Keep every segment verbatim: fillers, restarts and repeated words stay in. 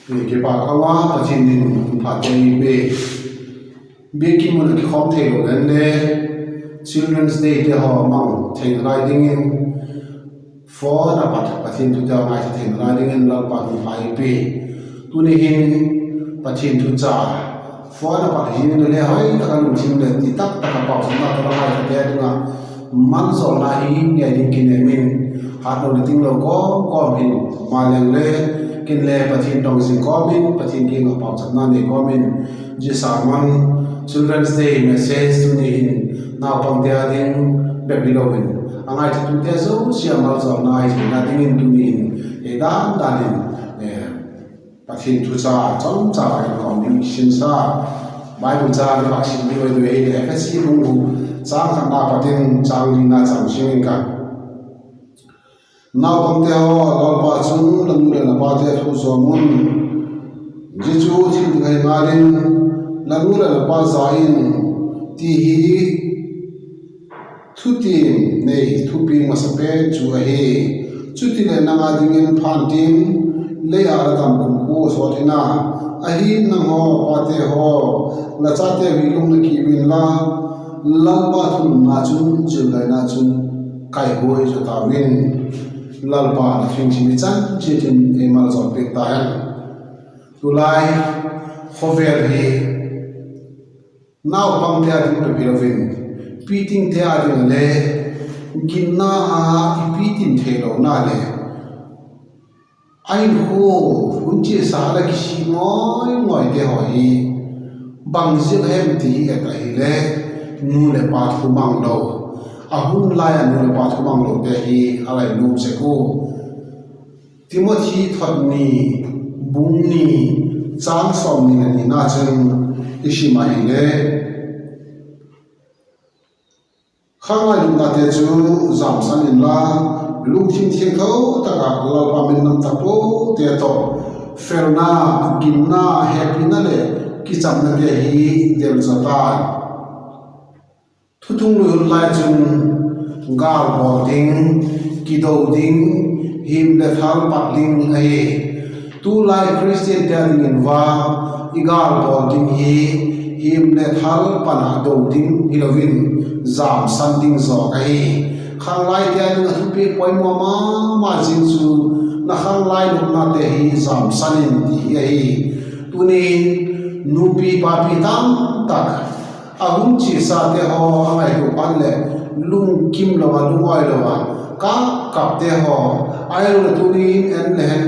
Kipâk a, Pathian in hun pha ei pe. Biakin mun ah kikhawm theilo leng le, Children's Day te haw mang theina lai dingin, phone a pat Pathian thute haw ngaitha theina lai dingin Lalpa'n hun pha ei pe. Tuni hin Pathian thucha phone a pat hi ding le, hoi tak a lungthim leh ti tak tak a pauchapna tawh la ngaitha te ding ah, malzawlna hi ngei ding kinem in, hatlo leh tinglo kawm kawm hin, maleng le, kin le Pathian tawng zing kawm in, Pathian kiang ah pauchapna nei kawm in, zia sermon, Children's Day message tuni hin naupangte â ding bep hilo in, a ngaithatute zosia malzawlna hi theina dingin tuni hin, ei dan dan in, Pathian thucha chomcha ka kawm ding i sinsa. Bible châng i vak sim ding uh ahi, Ephesi bung guk, châng khatna pat in châng lina chan sim ing ka. Naupangte haw, Lalpa chun la nu leh la pate thu zawm un. Zia chu thil ding ahi ngal in, la nu leh la pa za in, ti hi thutiam nei thupiak masa pen chu ahi. Chutileh nang â dingin phan tin, lei ah la dam kumkhua sawt in a, ahi'n nanghaw pate haw, la chateu hi lungna kiu inla, Lalpa thu nunna chun zildaina chun kaihuai zaw tau in. Lalpa'n a thu i sim chan chiat in ei maljawl piak ta hen. Tulai khawvel hi naupangte â ding bep hilo in, pitingte â ding le, ginna ah i piting theilona leh, a hinkhua hun chiasa la kisi ngawi ngawite haw hi bang ziak hem ti i et ahileh, nu leh pa thumang lo, a hun lai ah nu leh pa thumang lote hi a la i nuam sek ua. Timothy thot ni, bung ni, châng sawmni leh nina chun i sim ahileh, khanglai lupnate chu jamsan inla, lungthim thiangtho tak ah Lalpa min nam tak puate tawh, felna, ginna, hepina leh kichamnate hi del zaw ta. Thuthunglui hun lai chun gâl bawl ding, kido ding, him leh thal pat ding ahi. Tulai Khristiante â dingin vang, i gâl bawl ding hi him leh thal pan ah do ding hilo in, jamsan ding zawk ahi. Khanglaite â ding ah thupiak poimaw ma ma zing chu, la khanglai lupnate hi jamsan in ti hi ahi. Tuni'n nupi papi tamtak a hun chiasate haw a ngaitua pan leh, lungkim lo a, lungawi lo a kap kapte haw, ahiloleh tuni'n en le hen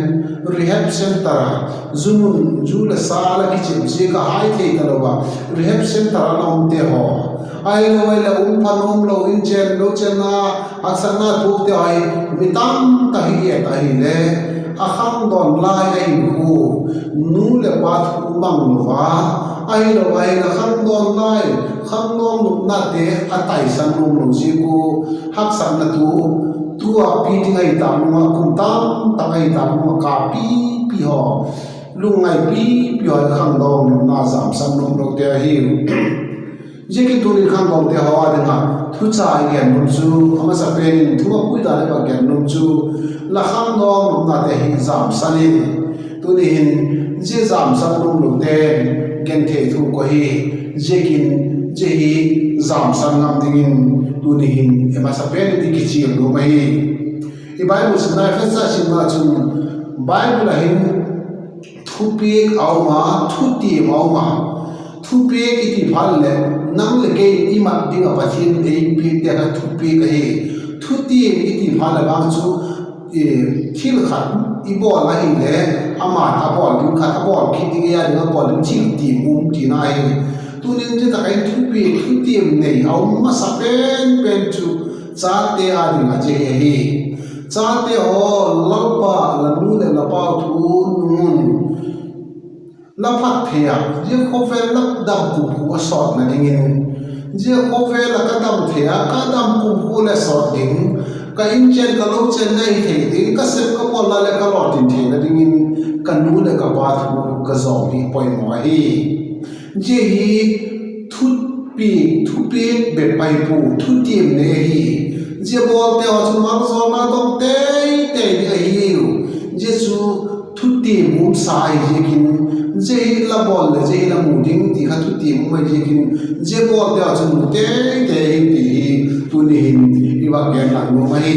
rehab centre ah, zu mun zu leh sa la kichep ziak a hai thei talo a rehab centre ah la umte haw, ahiloleh um pha nuam lo in, chênlo chênna, haksatna tuakte haw hi mi tamtak hi et ahileh, a khangdawn lai a hinkhua, nu leh pa thu mang lo a, ahilo ahileh khangdawn lai, khangdawn lupnate a taisan nuam lo ziak ua, haksatna tu, tu a piting ahi tâk nung ah, kum tamtak ahi tâk nung ah kap pipi haw, lungngai pipi haw, khangdawn lupna jamsan nuam lote ahiu. Ziakin tuni'n khangdawnte haw â ding ah thucha i gen nuam chu, a masapen in thu a pui dan leh va gen nuam chu, la khangdawn lupnate hi jamsan in. Tuni hin zia jamsan nuam lote genthei thu ka hi, ziakin zia hi jamsan ngam dingin tuni hin i masapen in i kichial nuam ahi. I Bible simna, Ephesa simna chun, Bible ah hin thupiak a um a, thutiam a um a. Thupiak i ti phat leh, nang leh kei i mat ding ah Pathian ei piakte kha thupiak ahi. Thutiam i ti phat leh vang chu, thil khat i bawl ahileh, ama'n a bawl ding khat a bawl kit ding, ei â ding a bawl ding thil tiam um tina ahi. Tuni'n zia tak ah hin thupiak thutiam nei a um masa pen pen chu chate â ding ah zia hi ahi. Chate haw, Lalpa la nu leh la pau thu nung un, la phat thei a, zia khawvel la dam kumkhua a sawtna dingin, zia khawvel ah ka dam thei a, ka dam kumkhua leh sawt ding, ka inchen ka lochen leh hi thei ding, ka sep ka bawlna leh ka lawtin theina dingin ka nu leh ka pa thu ka zawm hi poimaw ahi. Zia hi thupiak, thupiak bep ahi pua, thutiam nei ahi. Zia bawlte haw chu malzawlna dong tei tei ding ahiu. Zia chu thuti um sa ahi ziakin, zia hi la bawl leh zia hi la mu ding ti kha thutiam um ahi ziakin, zia bawlte ah chun mu teitei hi ti hi tuni hin i va gen lang nuam ahi.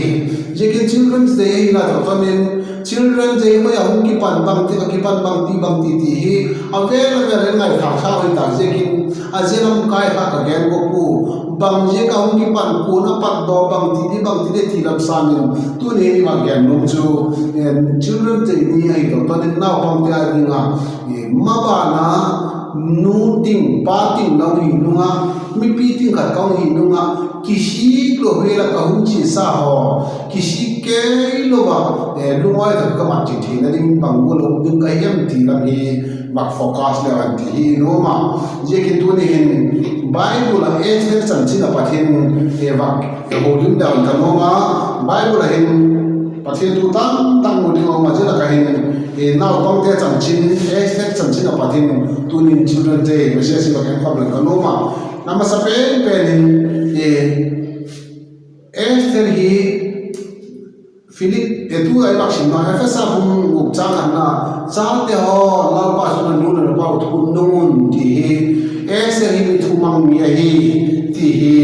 Ziakin Children's Day ahina tawh pan in, Children's Day khoi a hung kipan, bangti a kipan, bangti bangti ti hi a vel a vel in ngaithâk tha hoi ta ziakin, a zia lam kai kha ka gen bawk ua, bang ziak a hung kipan, kua'n a patdaw, bangti di bangti di ti lam sâng in tuni hin i va gen nuam chu, Children's Day ni ahi tawh pan in naupangte â ding a, maban a nu ting pa ting la hung hi nung ah, mipi ting khat ka hung hi nung ah, kisik lo vêl ah ka hung chiasa haw, kisik kei lo ah, lungawi tak ka mat chiat theina ding bang gual a um ding ka hem ti lam hi va focus leu hen ti hi nuam a. Ziakin tuni hin Bible ah Esther chanchin a pat hin va holim leu hen ka nuam a. Bible ah hin Pathian thu tam tak mu ding a um a, zia lak ah hin naupangte chanchin, Esther chanchin a pat hin tuni'n Children's Day message i va gen khawm leu hen ka nuam a. A masa pen pen in Esther hi Philip, e, tu a i vak simna Ephesa bung guk châng khatna, chate haw, Lalpa chu la nu leh la pa uh thu nung un ti hi, Esther hi mi thumang mi ahi ti hi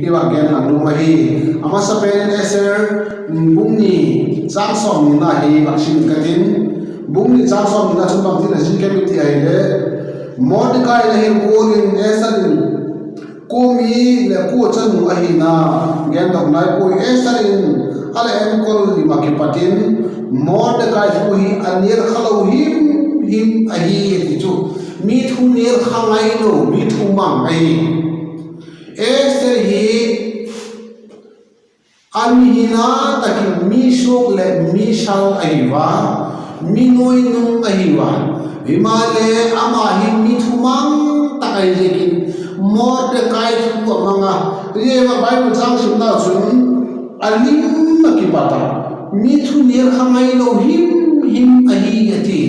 i va gen lang nuam ahi. A masa pen in Esther bung ni châng sawmnina hi vak sim ka tin, bung ni châng sawmnina chun bangtin a ziak em i ti ahileh, Mordekai in a hil gual in Esther in kua mi leh kua chanu ahina gendok nai puai. Esther in a la enkol lim ah kipat in Mordekai thu hi a nial kha lo him him ahi ti chu, mi thu nial kha ngailo, mi thumang ahi. Esther hi a mi hina tak in mi suak leh mi sal ahi a, mi nuainung ahi a, himaleh ama hi mi thumang tak ahi ziakin Mordekai thu a mang a. Zia Bible châng simna chun a lim ah kipat a, mi thu nial kha ngailo him him ahi a ti.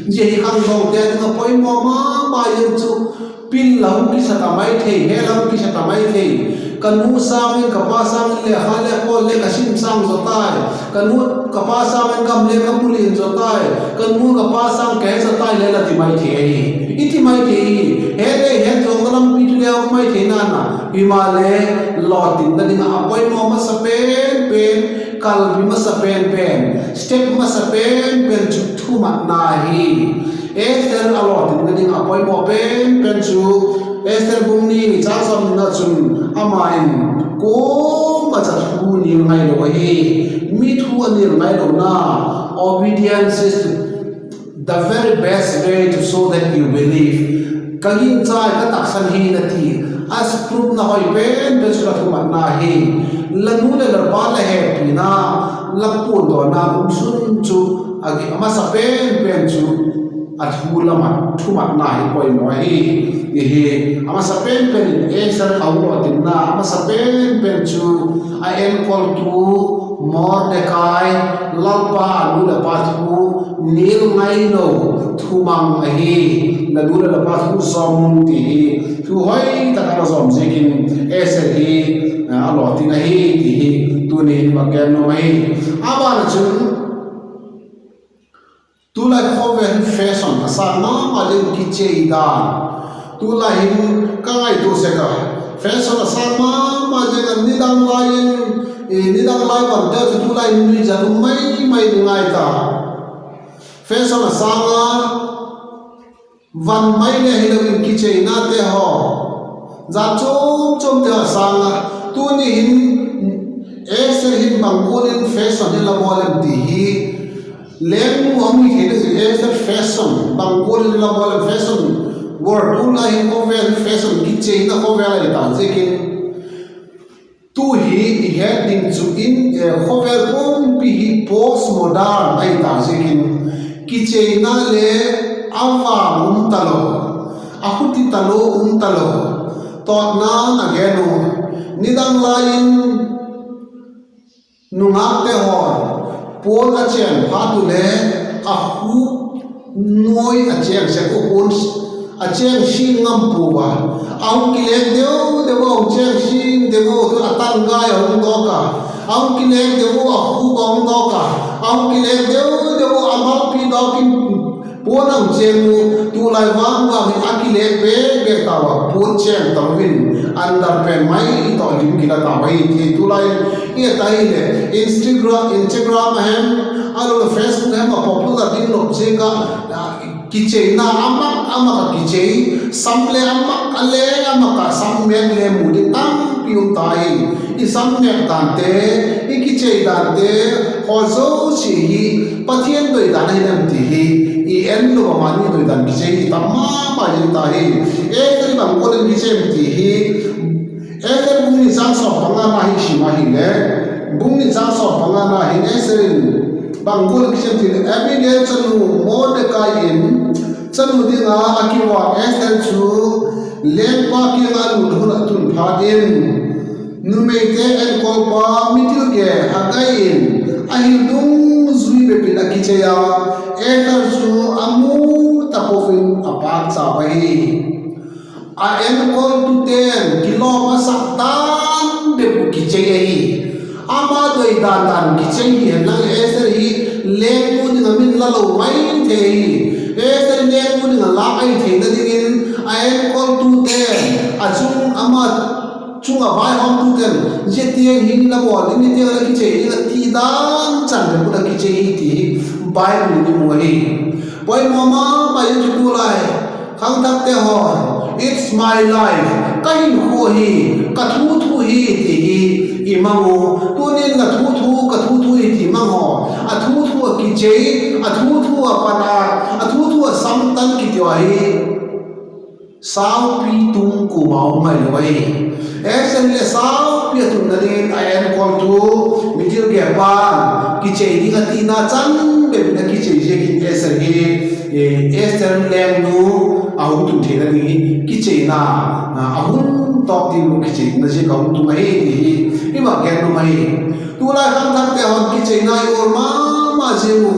Zia hi khangdawngte ding a poimaw ma ma in chu, pil la hung kisa ta mai thei, he la hung kisa ta mai thei. Ka nu sâng in ka pa sâng in lekha le pawl le ka sim sâng zaw tai, ka nu ka pa sâng in gam le ka mulian zaw tai, ka nu ka pa sâng ka he zaw tai le la ti mai thei ahi. I ti mai thei hi, he le he zawng ka lampi chu le um mai thei na na. Himaleh, lawtinna ding ah a poimaw masa pen pen, kalbi masa pen pen, step masa pen pen chu thumatna hi. Esther a lawtinna ding a poimaw pen pen chu, Esther bung ni châng sawmnina chun ama in kuama cha thu nial ngailo ahi. Mi thu a nial ngailona, obedience is the very best way to show that you believe. Ka gingchai, ka taksan hi la ti a proofna hoi pen pen chu la thumatna hi. La nu leh la pa la hepina, la puandawna um sun chu, a masa pen pen chu a thu la mat, thumatna hi poimaw ahi. Hi a masa pen pen in Esther a lawtinna a masa pen pen chu a enkoltu Mordekai, Lalpa nu leh pa thu nial ngailo, thumang ahi. La nu leh la pa thu zawm un ti hi thu hoi tak a la zawm ziakin Esther hi a lawting ahi ti hi tuni hin va gen nuam ahi. A ban ah chun, tulai khawvel hin fashion a sâng ma ma ding kichei dan. Tulai hin ka ngaitua sek a, fashion a sâng ma ma ding a, nidang lai in, nidang lai vante chu tulai in nuizat um mai mai ding ngai ta. Fashion a sâng a, van mai le hilo in kicheinate haw, zat chuam chuamte a sâng a. Tuni hin Esther hin bang gual in fashion hi la bawl em ti hi, lengnu a mi thei ding Esther fashion bang gual in la bawl em, fashion world tulai hin khawvel fashion kicheina khawvel ahi ta ziakin, tu hi i het ding chu in, khawvel pumpi hi postmodern ahi ta ziakin, kicheina le a vang um talo, a huti talo um talo, tawtna'n a gen u, nidang lai in nungâkte haw'n puan a chêng phat u le, a khuk nuai a chêng sek u, puan a chêng sîng ngam pua a, a hung kilêk deu deu a, hung chêng sîng deu a, tu a tan gai a hung dawk a, a hung kilêk deu a, a khuk a hung dawk a, a hung kilêk deu deu a, a malpi dawk in Puan ang chêng u, tulai vang vang hi a kile bêk bêk tau a, puan chêng tau in, underpant mai tawh lim kila tau ahi ti tulai i et ahileh Instagram, Instagram a hem, ahiloleh Facebook a hem a popular ding nop ziak ah, kicheina a mak a mak ah kichei, sam le a mak a le a mak ah sam mêk le mu ding tampi um ta hi. I sam mêk dante, i kichei dante haw zosia hi Pathian doi dan ahi em ti hi i en lo a, mani doi dan kichei hi tam ma ma zing ta hi. Esther bang gual in kichei em ti hi Esther bung ni chang sawm pangana hi sim ahileh, bung ni chang sawm pangana hin Esther in bang gual in kichei em ti leh, Abihail chanu Mordekai in chanu ding a a kivan Esther chu lengpa kiang ah a lut hun a tun phat in, numeite enkawlpa mitilge Hegai in a hil dungzui bep in a kichei a, Esther chu a mu ta pua in a pâkcha ahi. A enkawltute'n kilawm a sak dan bep uh kichei ahi. Ama doi dan dan kichei hi hen lang, Esther hi lengnu ding ah min la lo mai thei hi. Esther lengnu ding ah lâk ahi theina dingin a enkawltute'n a chung, ama chung ah vaihawmtute'n zia tiang hi la bawl ding, zia tiang la kichei ding a ti dan chan bep un a kichei hi ti hi Bible in i mu ahi. Poimaw ma ma zing chu tulai khangthakte haw, It's my life, ka hinkhua hi, ka thu thu hi ti hi i mang u. Tunin la thu thu, ka thu thu hi ti mang haw, a thu thu ah kichei, a thu thu ah pan a, a thu thu ah samtan kiti ahi. Saupi tung kuama um mai lo ahi. Esther leh saupi a tunna dingin a enkawltu mitilgepa'n kichei ding a tina chan bep in a kichei ziakin Esther hi, Esther lengnu a hung tun theina ding hi kicheina, a hun tawk ding uh kicheina ziak a hung tung ahi ti hi i va gen nuam ahi. Tulai khangthakte haw'n kicheina i ol ma ma ziang u.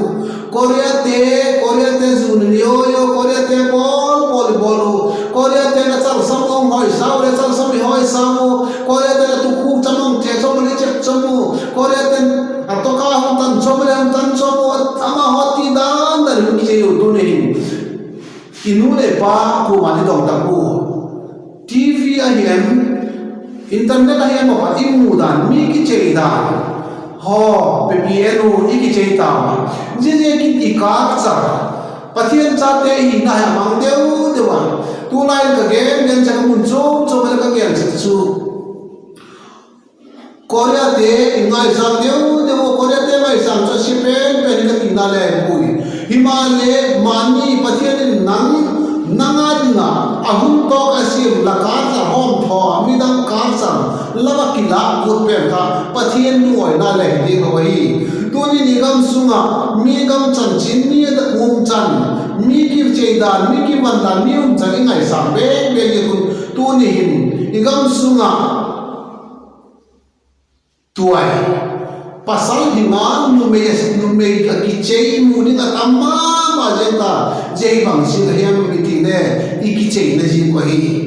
Koreate, Koreate zu ni ni aw aw, Koreate bawl bawl i bawl u. Koreate'n a chal sam u hung hawisa u leh chal sam i hawisa u. Koreate'n a tukhuk cham u hung chep cham u leh chep cham u. Koreate'n a tawk a hung tan cham u leh hung tan cham u. Amahaw ti dan dan in kichei u tuni hin. I nu leh pa kuama i dong ta pua. TV ahi em, internet ahi em a pat i mu dan, mi kichei dan haw bep i en u, i kichei ta a. Ziaziakin i culture, Pathian chate i hina hi a mang deu deu a. Tulai in ka gen gen cha ka mun chuam chuam a leh ka gen sek chu Koreate i ngaisâng deu deu a, Koreate ngaisâng chu a sia pen pen ka tina le puai. Himaleh mani Pathian in nang, nang a ding a, a hun tawk a siam la culture hawmthaw a, midang culture la va kilâk ut pen kha Pathian lungawina le hi ding lo ahi. Tuni i gam sung ah mi gam chanchin, mi umchan, mi kichei dan, mi kivan dan, mi umchan i ngaisâng bek bek i hun, tuni hin i gam sung ah tuai, pasal hi ngal numei, numei a kichei mu ding a tam ma ma zing ta, zia hi bang ziak a hem i ti le, i kicheina ziak uh ahi.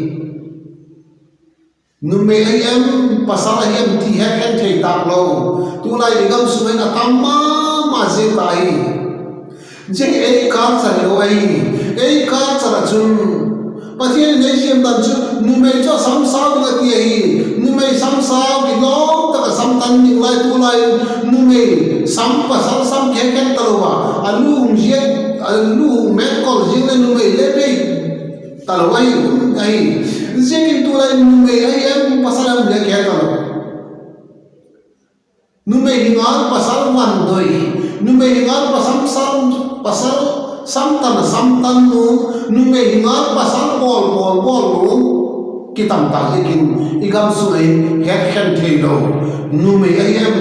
Numei ahi em, pasal ahi em ti het khen thei tâk lo. Tulai i gam sung in a tam ma ma zing ta hi. Zia hi ei culture lo ahi. Ei culture ah chun Pathian in ei siam dan chu numei chu a sam sau ding a ti ahi. Numei sam sau, kilawm tak a sam tan ding lai, tulai in numei sam pasal sam khen khen talo a, a lu hung ziat, a lu hung mêtkol ziang le numei le bei talo ahi, um ahi. Ziakin tulai numei ahi em pasal em le khen talo. Numei hi ngal pasal van doi, numei hi ngal pasal sam, pasal sam tan a sam tan nu, numei hi ngal pasal bawl bawl bawl nu, kitam ta ziakin i gam sung ah het khen thei lo, numei ahi em,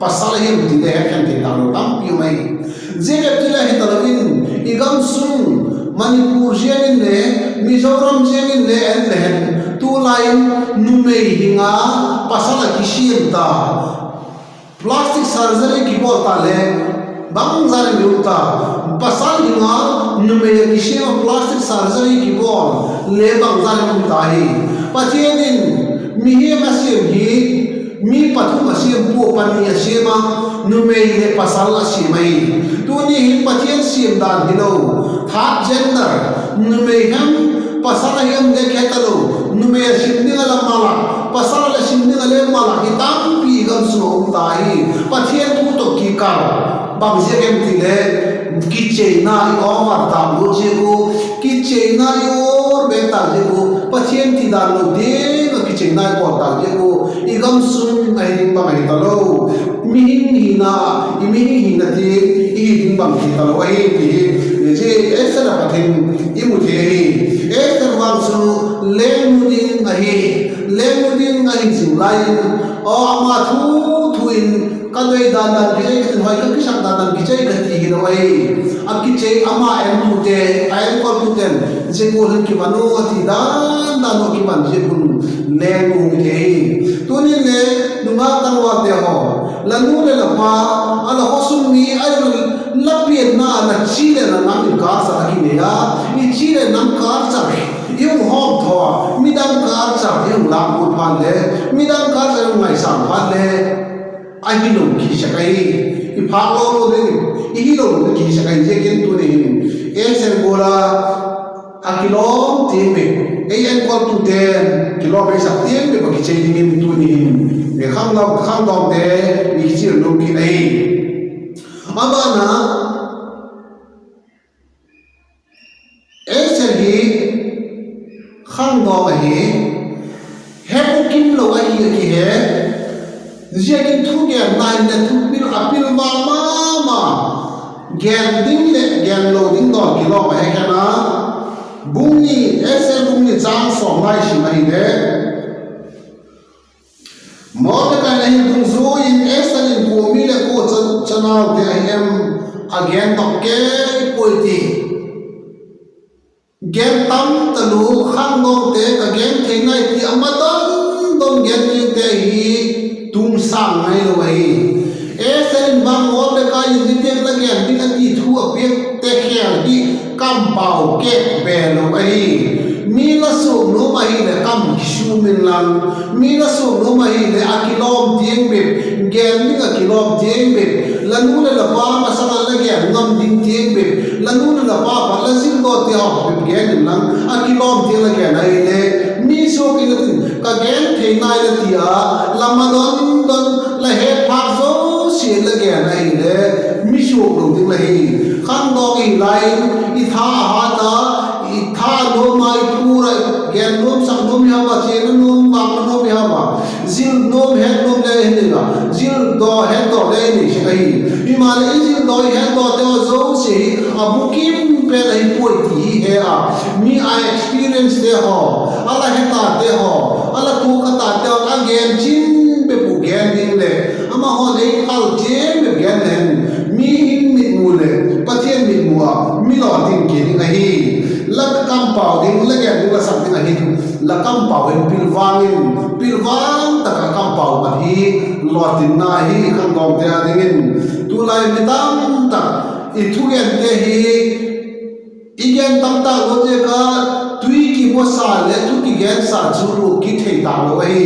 pasal ahi em ti le het khen thei talo tampi um ahi. Zia bep ti le hi talo in, i gam sung Manipur ziang in le, Mizoram ziang in le en le hen, tulai in numei hi ngal pasal a kisiam ta, plastic surgery kibawl ta le bangzah in um ta, pasal hi ngal numei a kisiam a plastic surgery kibawl le bangzah in um ta hi. Pathian in mihing a siam hi Mi pathum a siam pua, pani a siam a, numei leh pasal a siam ahi. Tuni hin Pathian siam dan hilo, third gender, numei hem pasal a hem le khe talo, numei a sim ding a la malak, pasal a le sim ding a le malak hi tampi i gamsung a um ta hi. Pathian thu tawh kikal, bang ziak em ti le, kicheina i over tâk lo ziak u, kicheina i over bêk tâk ziak u, Pathian ti dan lo ding ah kicheina i bawl tâk ziak u, i gamsung ahi ding bang ahi talo. Mihing hina, i mihing hina ti, i hi ding bang hi talo ahi ti hi, zia Esther a pat in i mu thei ahi. Esther vang chu lengnu ding ahi, lengnu ding ahi zing lai in, aw ama thu thu in, ka doi dan dan kichei ka tin, hoi ka kisak dan dan kichei ka ti hilo ahi. A kichei ama entute, a enkawltute'n, zia gual hin kivan u a ti dan dan a kivan ziak un lengnu hi thei hi. Tunin le nungak tangvalte haw, la nu leh la pa, a la khawsung mi a, la pianna, la chi leh la nam in kâlchak a kinei a, i chi leh nam kâlchak i hung hawmthaw a, midang kâlchak i hung lâklut phat le, midang kâlchak i hung ngaisâng phat le, a hilo kisa ahi. I phâk lo lo ding, i hilo kisa ahi ziakin tuni hin Esther gual a, a kilawm tiang bep, ei enkawltute'n kilawm ei sak tiang bep a kichei dingin tuni hin khangdawngte i kichial nuam kit ahi. A ban a, Esther hi khangdawng ahi, he bukim lo ahi a kihe, ziakin thugenna in le thupil a pilvang ma ma, gen ding leh gen lo ding dawn kilawm a he khen a. Bung ni, Esther bung ni châng sawm lai sim ahile, Mordekai a hin dungzui in Esther in kua mi leh kua cha, chanaute ahi em, a gen tawk kei puai ti. Gen tam talu, khangdawngte ka gen thei nai ti a ma don don gen dingte hi tung sâng ngailo ahi. Esther in vang Mordekai in niteng la gen ding a ti thu a piakte khêl hi kampau kêk be lo ahi. Mi la suak nuam ahileh kam kisûm inlang, mi la suak nuam ahileh a kilawm tiang bep, gen ding a kilawm tiang bep, la nu leh la pa masang a la gen ngam ding tiang bep, la nu leh la pa pat la zildawte haw bep gen inlang, a kilawm tiang la gen ahile, mi suak inla tin ka gen thei nai la ti a, la ma don don, la het phâk zosia la gen ahile, mi suak lo ding la hi. Khangdawng i lai in i tha a hat a, i tha nuam a, i phur a, gen nuam sak nuam i hau a, chiana nuam, vâkna nuam i hau a, zil nuam het nuam le i nei a, zildaw hetdaw le i nei sek ahi. Himaleh i zildaw i hetdawte haw zosia hi a bukim pen ahi puai ti hi he a, mi a experiencete haw, a la hetate haw, a la tuak a tate haw a gen chin bep uh gen ding leh, amahaw'n ei phal chian bep gen leng, mi hin mitmu leh Pathian mitmu a mi lawtin kei ding ahi. La kampau ding, la gen ding, la sak ding ahi, la kampau hin pilvang in, pilvang tak a kampau a hi lawtinna ahi khangdawngte â dingin. Tulai mi tamtak i thugente hi i gen tamtak lo ziak a, tui kimawsa leh thu kigensa chu luak kithei tâk lo ahi.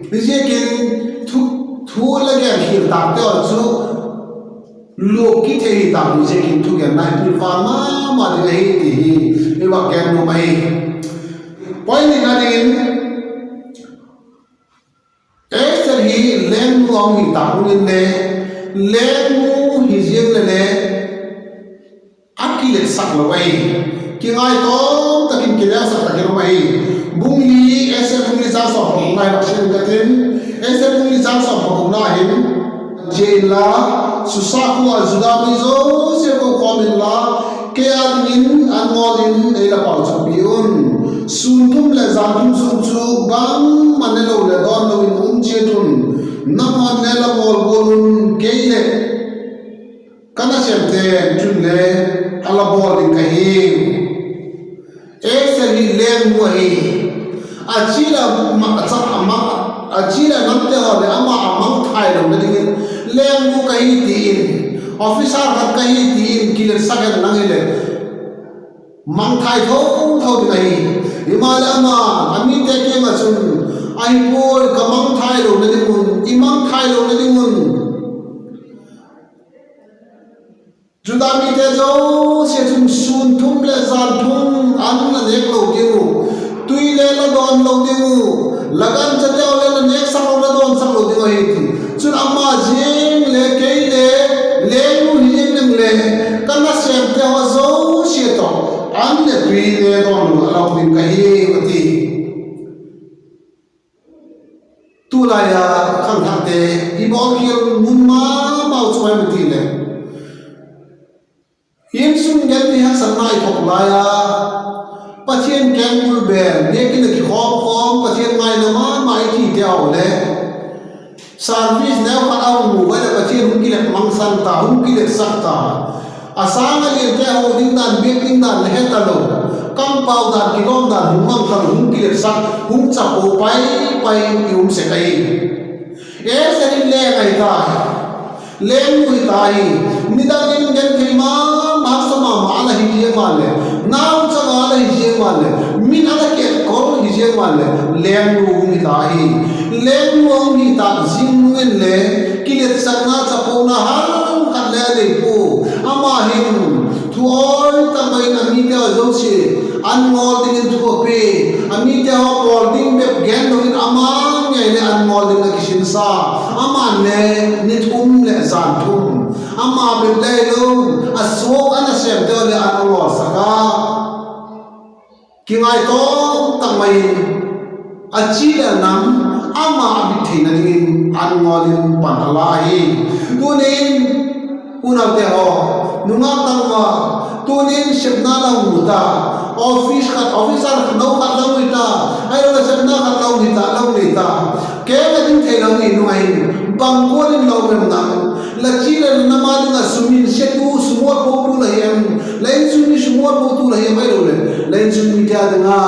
Ziakin thu, thu la gen khial tâkte haw chu luak kithei tâk lo ziakin thugenna hi pilvang ma ma ding ahi ti hi i va gen nuam ahi. Point nina dingin, Esther hi lengnu a hung hi tâk hun inle, lengnu hi ziang leh le a kiletsak lo ahi. Kingaitawm tak in kilelsak tak in um ahi. Bung li, Esther bung li châng sawm pagukna hi vak sim ka tin, Esther bung li châng sawm pagukna hin, chia inla, Susa khua ah Juda mi zosia ko khawm inla, kei â dingin an ngawl in ei la pauchappi un. Sûn thum leh jan thum sung chu bangma ne lo leh dawn lo in um chiat un, nanghawn le la bawl gual un, kei leh ka nasêmte chun le a la bawl ding ka hi. Esther hi lengnu ahi. A chi leh, a chi leh namte haw leh ama a mangthai lona dingin lengnu ka hi ti in, officer khat ka hi ti in kiletsak hen lang hileh, mangthai tho tho ding ahi. Himaleh ama, a mite kiang ah chun, Ahi puai, ka mangthai lona ding un, i mangthai lona ding un Juda mite zosia chun sûn thum leh jan thum an la nêk lo ding uh, tui le la dawn lo ding uh, la ganchateu le la nêksak lo, la dawnsak lo ding ahi ti. Chun ama ziang le kei le, lengnu hi ziang ding le, ka nasêmte haw zosia tawh, an leh tui le dawn lo a la um ding ka hi, a ti. Tulai a khangthakte i bawlkhial mun ma mau chu ahi ti leh, insung genthei haksatna i thuak lai a, Pathian kengbul bel biakin ah kikhawm khawm, Pathian ngaina ma ma i tite haw le, service neu khat a hung mu vai leh Pathian hung kilep mangsan ta, hung kilepsak ta. A sâng a liante ho ding dan, biak ding dan le he talo, kampau dan, kilawm dan hung mang talo, hung kilepsak, hung chapo pai pai i um sek ahi. Esther in leng ahi ta, lengnu hi ta hi. Nidang in genthei ma ma, haksa ma ma a la hi ziang maleh, naucha a la hi ziang maleh, min a la ketkol hi ziang maleh, lengnu hung hi ta hi. Lengnu hung hi ta zing nung in le, kiletsakna, chapona hal khat le a nei pua. Ama hin thu awi tak mai in a mite haw zosia an ngawl dingin thu a pia. A mite haw bawl ding bep gen lo in ama ngei leh an ngawl ding a kisinsa. Ama'n le ni thum leh jan thum, ama bep le hilo, a suak a nasêmte haw le an a ngawlsak a, kingaitawm tak mai in a chi leh a nam ama a bit theina dingin an ngawl in pan a la hi. Tunin, unaute haw, nungak tangval, tunin sepna la hung mu ta, office khat, officer khat, no khat la hung hi ta, ahiloleh sepna khat la hung hi ta, la hung nei ta. Keng a ding thei lo ni nung ahin, bang gual in la um em nang? La chi leh la nam a ding ah sum in setu, sum mualphotu la hi em? La insung mi sum mualphotu la hi em, ahiloleh la insung mite a ding a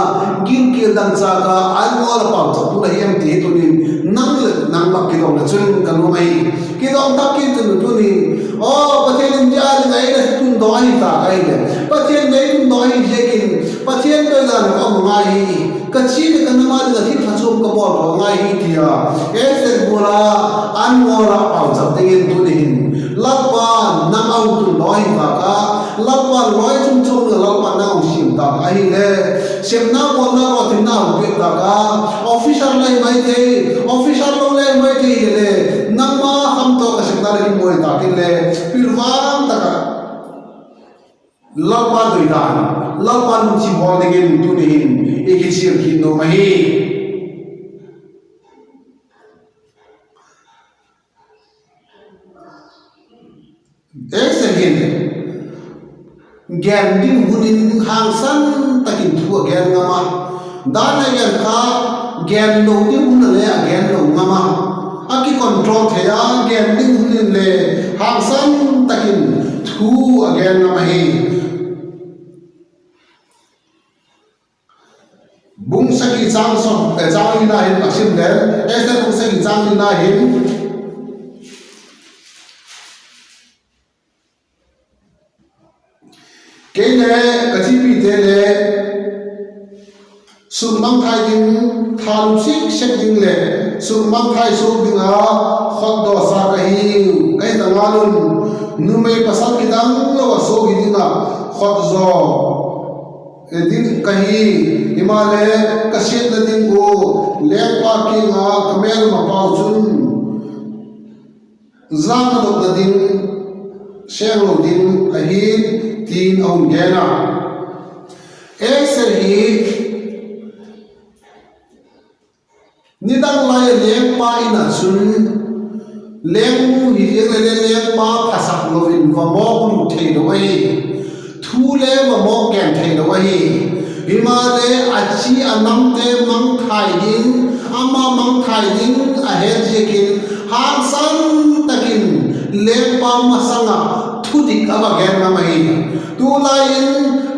gilkial dangchâk a an ngawl a pauchaptu la hi em ti hi tunin nang leh nang bep kidong le chun ka nuam ahi. Kidong tak kit un, tuni, aw, Pathian in ti a ding a ei la tundok ahi ta ka hileh, Pathian in ei tundok ahi ziakin Pathian tawh dan ka um ngai hi. Ka chi leh ka nam a ding ah thil phachuam ka bawl tho ngai hi ti a, Esther gual a an ngawl a pauchap dingin tuni hin Lalpa'n nang a hung tundok ahi tak a, Lalpa'n lawi chungchâng ah Lalpa'n nang a hung siam tak ahile, sepna bawlna lawtinna hung piak tak a, officer la hi mai thei, officer lo la hi mai thei hile, nangma kham tawh ka sepna la hi mai tak inle, pilvang tak ah Lalpa doi dan, Lalpa nung chi bawl dingin tuni hin i kichial kit nuam ahi. Esther hin gen ding hun in hangsan tak in thu a gen ngam a, dan a gen kha, gen lo ding hun a le a gen lo ngam a, a kicontrol thei a, gen ding hun in le hangsan tak in thu a gen ngam ahi. Bung sagi châng sawm, eh, châng lina hin a sim le, Esther bung sagi châng lina hin, kei le ka chipite le sukmangthai ding, thalup sik sek ding leh sukmangthai suak ding a khotdawsa ka hiu, ka hi ta ngal un. Numei pasal kidang lo a suak hi ding ah khotzaw ding ka hi. Himaleh, ka siatna ding ua lengpa kiang ah ka mêlma pau chun, zâkna dotna ding seng lo ding ahi, ti'n a hun gen a. Esther hi nidang lai a lengpa in ah chun, lengnu hi ziang le le lengpa phasak lo in va mawk lut theilo ahi. Thu le va mawk gen theilo ahi. Himaleh, a chi a namte mangthai ding, ama mangthai ding a het ziakin, hangsan tak in lengpa masang ah thudik a va gen ngam ahi. Tulai in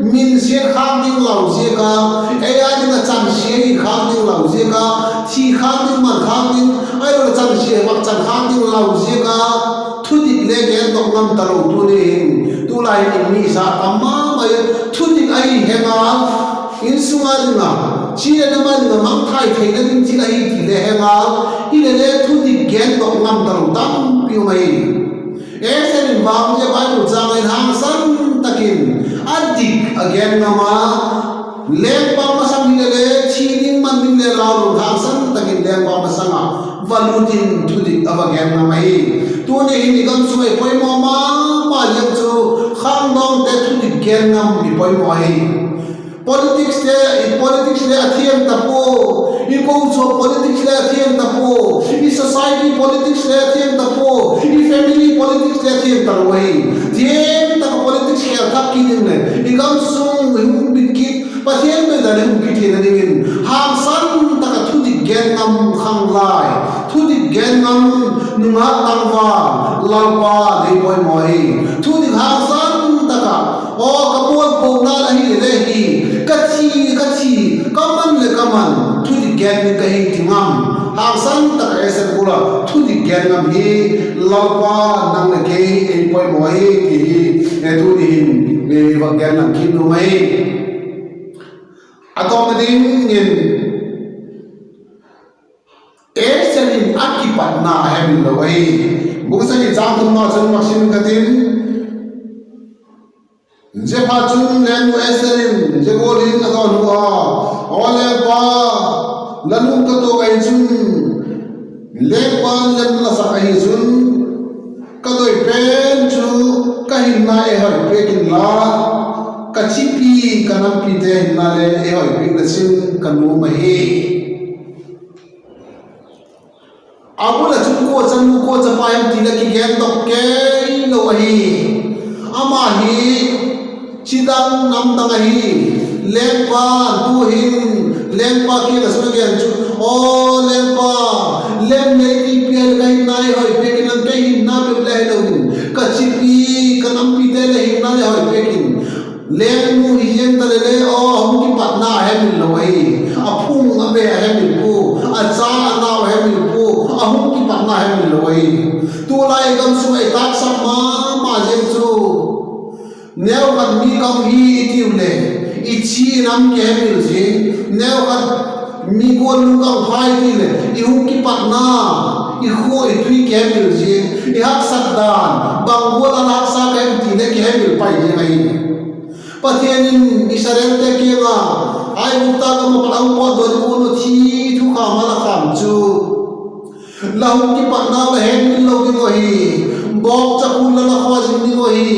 minsiat khâk ding lau ziak a, ei â ding ah chansia hi khâk ding lau ziak a, thi khâk ding, man khâk ding, ahiloleh chansia vak chan khâk ding lau ziak a, thudik le gendok ngam talo tuni hin. Tulai in mi sa tam ma mai, thudik ahi heng a, insung a ding a, chi leh nam a ding a mangthai theina ding thil ahi ti le he ngal, hilele thudik gen tawh ngam talo tampi um ahi. Esther in vang zia Bible châng in hangsan tak in a dik a gen ngam a, lengpa masang hilele thi ding man ding le lau lo hangsan tak in lengpa masang ah va lut in thudik a va gen ngam ahi. Tuni hin i gam sung ah i poimaw ma ma ziang chu khangdawngte thudik gen ngam i poimaw ahi. Politics te, i politics le a thiam ta pua, i kochuam politics le a thiam ta pua, i society politics le a thiam ta pua, i family politics le a thiam talo ahi. Thiam tak ah politics khel thak kit ding leh i gam sung i hung bit kit, Pathian doi dan i hung kit theina dingin hangsan tak ah thudik gen ngam khang lai, thudik gen ngam nungak tangval Lalpa'n ei poimaw hi. Thudik hangsan tak ah, aw ka mualphona la hilele hi, ka thi, ka thi, ka man leh ka man, thudik gen ding ka hi ti ngam, hangsan tak ah Esther gual ah thudik gen ngam hi Lalpa'n nang leh kei ei poimaw hi ti hi, tuni hin va gen lang kit nuam ahi. A tawpna dingin Esther in a kipatna a hemil lo ahi. Bung sagi châng thumna chun mak sim ka tin, ziaphatchun lengnu Esther in zia gual in a dawnhu a, Aw lengpa, la lung ka tuak ahi chun, lengpa'n lem la sak ahi chun, ka doi pen chu ka hinna ei hoi piak inla, ka chipi ka nampite hinna le ei hoi piak la chin ka nuam ahi. A bul ah chun kua chanu kua chapa hem ti la kigendok kei lo ahi. Ama hi chi dang nam dang ahi. Lengpa, tu'hin lengpa kiang ah chun a gen chu, Aw lengpa, lem lei ti piak ka hinna ei hoi piak inla, kei hinna bep le hilo in, ka chipi ka nampite le hinna le hoi piak in. Lengnu hi ziang ta leh le, aw, a hung kipatna a hemil lo ahi. A phung a be a hemil pua, a cha a nau a hemil pua, a hung kipatna a hemil lo ahi. Tulai gam sung ah i tâksak ma ma ziang chu, neukhat mi kam hi i tiu leh, i chi nam kihemil zing. Neukhat mi gual lungkang phai ti leh i hung kipatna, i khua i tui kihemil zing. I haksat dan bang gual a la haksa ka hem ti le kihemil pai ding ahi. Pathian in Israelte kiang ah, Aigupta gam ah pat a hung pawtdaw ding un a thi thukham a la kham chu, la hung kipatna la hemil lo ding uh ahi. Bawkcha kul la la khawzing ding uh ahi.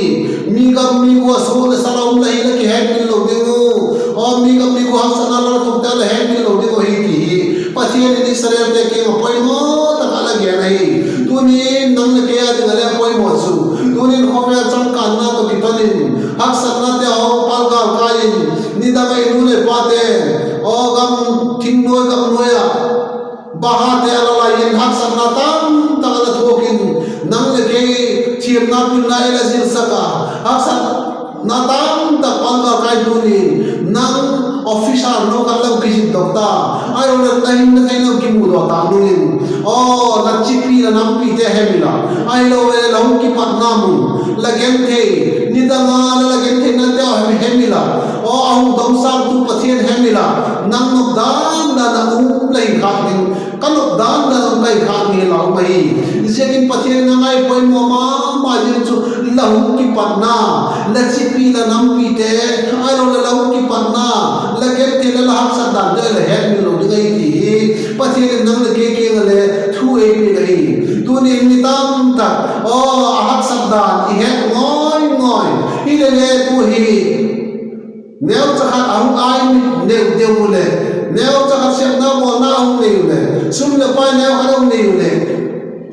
Mi gam mi gual suak leh sa la um la hi la kihemil lo ding uh. Aw, mi gam mi gual haksatna la la tungte la hemil lo ding uh ahi ti hi Pathian in Israelte kiang ah poimaw tak ah la gen ahi. Tunin nang leh kei a ding ah le poimaw chu, tunin khawvel changkanna tawh kiton in, haksatnate haw pal gâl kai in, nidang ah i nu leh pate, aw, gam thing nuai gam nuai ah bahate a la lai in, haksatna tamtak a la thuak in, nang leh kei thiamna pilna i la zilsak a, haksatna tamtak pal gâl kai tunin, nang officer nu khat lam kizitdok ta, ahiloleh la hinna theina kimudaw ta nung in, aw, la chipi la nampite hemil a, ahiloleh la hung kipatna mun, la genthei, nidang a la la gentheinate haw hemil a, aw, a hung dawmsângtu Pathian hemil a, nang nop dan dan a um la hi khâk ding, ka nop dan dan a um ka hi khâk ding la um ahi. Ziakin Pathian in a ngai poimaw ma ma ziang chu, la hung kipatna, la chipi la nampite, ahiloleh la hung kipatna, la genthei leh la haksat dante la hemil lo ding ahi ti hi Pathian in nang leh kei kiang ah le thu ei piak ahi. Tunin mi tamtak, aw, a haksat dan i het ngawi ngawi, hilele tu hi neucha khat a hung ai mit neu deu u leh, neucha khat sepna bawlna a hung nei u leh, sum leh pai neukhat a hung nei u leh,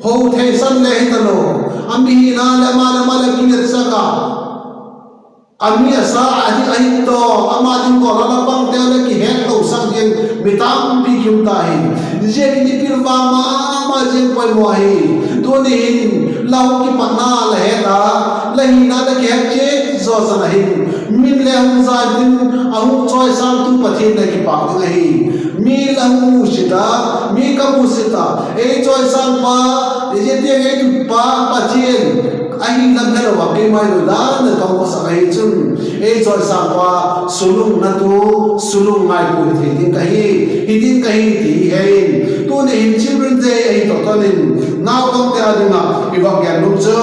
ho theisan le hi talo, a mihina leh ama leh ama leh kiletsak a, a mi a sa a ding ahi tawh, ama ding tawh la la pangte leh kihetlosak ding mi tampi ki um ta hi. Ziakin i pilvang ma ma ziang poimaw ahi. Tuni hin la hung kipatna la het a, la hina la kihet chiat zaw chan a hin, min le hung zai tin, a hung chawisângtu Pathian la kipâk ding ahi. Mi la hung musit a, mi ka musit a, ei chawisângpa, ei zia tiang ei tutpa Pathian, Ahinla helo a keima i doidan a tawng ka sak ahi chun, ei chawisâng pa, sulungna tu, sulung ngaitua hi thei ding ka hi, hi ding ka hi ti hi he in. Tuni hin Children's Day ahi tawh tan in, naupangte â ding ah i vak gen nuam chu,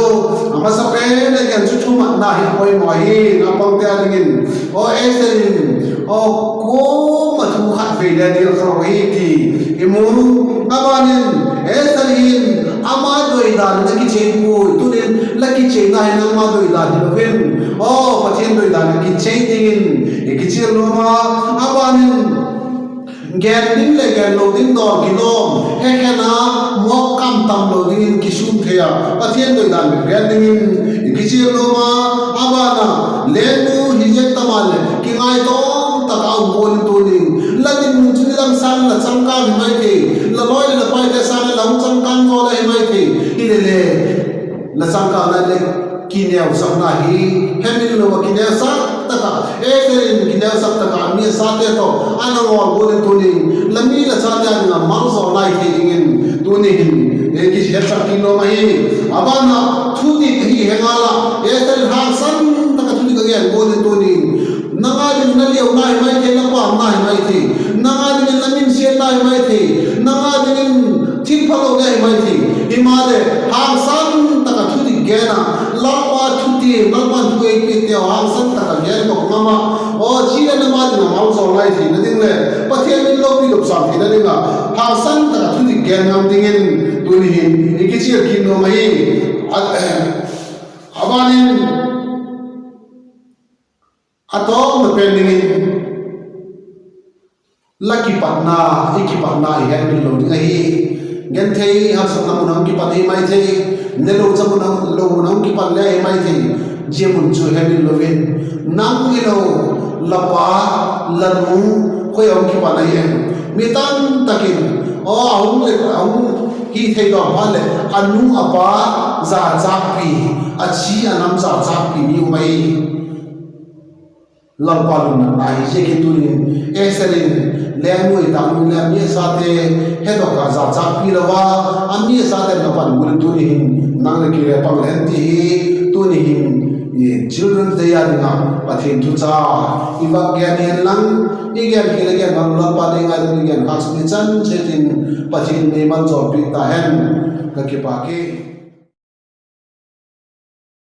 a masa pen a gen chu thumanna hi poimaw ahi, naupangte â dingin. Aw Esther in, aw, kuama thu khat vei le dil kha lo hi ti i mu. A ban in, Esther hin ama doidan in a kichei puai, tunin la kicheina hi nangma doidan hilo in, aw, Pathian doidan a kichei dingin i kichial nuam a. A ban in, gen ding leh gen lo ding dawn kilawm, hekhen a, muak kam tam lo dingin kisûm thei a, Pathian doidan bep gen dingin i kichial nuam a. A ban a, lengnu hi ziak ta maleh kingaitawm tak a um gual in tunin, la dinmun chu nidang sâng la changkâng hi mai thei, la lawi leh la paite sâng la hung changkâng zaw la hi mai thei. Hilele, la changkângna leh kineusakna hi hemil lo a kineusak tak ah, Esther in kineusak tak ah mi a sate tawh a na ngawl gual in tunin, la mi la chate â ding ah malzawl nai thei dingin tuni hin ei kihetsak kit nuam ahi. A ban ah, thudik hi he ngal ah, Esther in hangsan tak ah thudik a gen gual in tunin, nang â dingin la liauna hi mai thei, la pâmna hi mai thei, nang â dingin la minsiatna hi mai thei, nang â dingin thil phalo le hi mai thei. Himaleh hangsan tak ah thudik gen a, Lalpa thu ti, Lalpa'n thu ei piakte haw hangsan tak ah gen dok ngam ah, aw, chi leh nam â ding ah malzawl nai theina ding leh Pathian min lopi dopsâng theina ding ah hangsan tak ah thudik gen ngam dingin tuni hin i kichial kit nuam ahi. A, a ban in, a tawpna pen dingin, la kipatna, i kipatna i hemil lo ding ahi. Genthei haksatna mun a hung kipat hi mai thei, ne lo cha mun a, lo mun a hung kipat le hi mai thei, zia mun chu hemil lo in. Nang hilo, la pa, la nu, khoi a hung kipat ahi em? Mi tam tak in, aw, a hung leh a hung hi thei dawn phat leh a nu a pa zachâkpi, a chi a nam zachâkpi mi um ahi. Lalpa lungna ahi ziakin tunin, Esther in lengnu i tâk nung leh a mi a sate hedok ah zachâkpi lo a, a mi a sate na pan gual in tuni hin nang leh kei le pang le hen ti hi. Tuni hin Children's Day â ding ah Pathian thucha i vak gen hen lang, i gen kei le gen bang Lalpa ding a i gen khâk sung i chan chiat in Pathian in ei maljawl piak ta hen. Ka kipak e.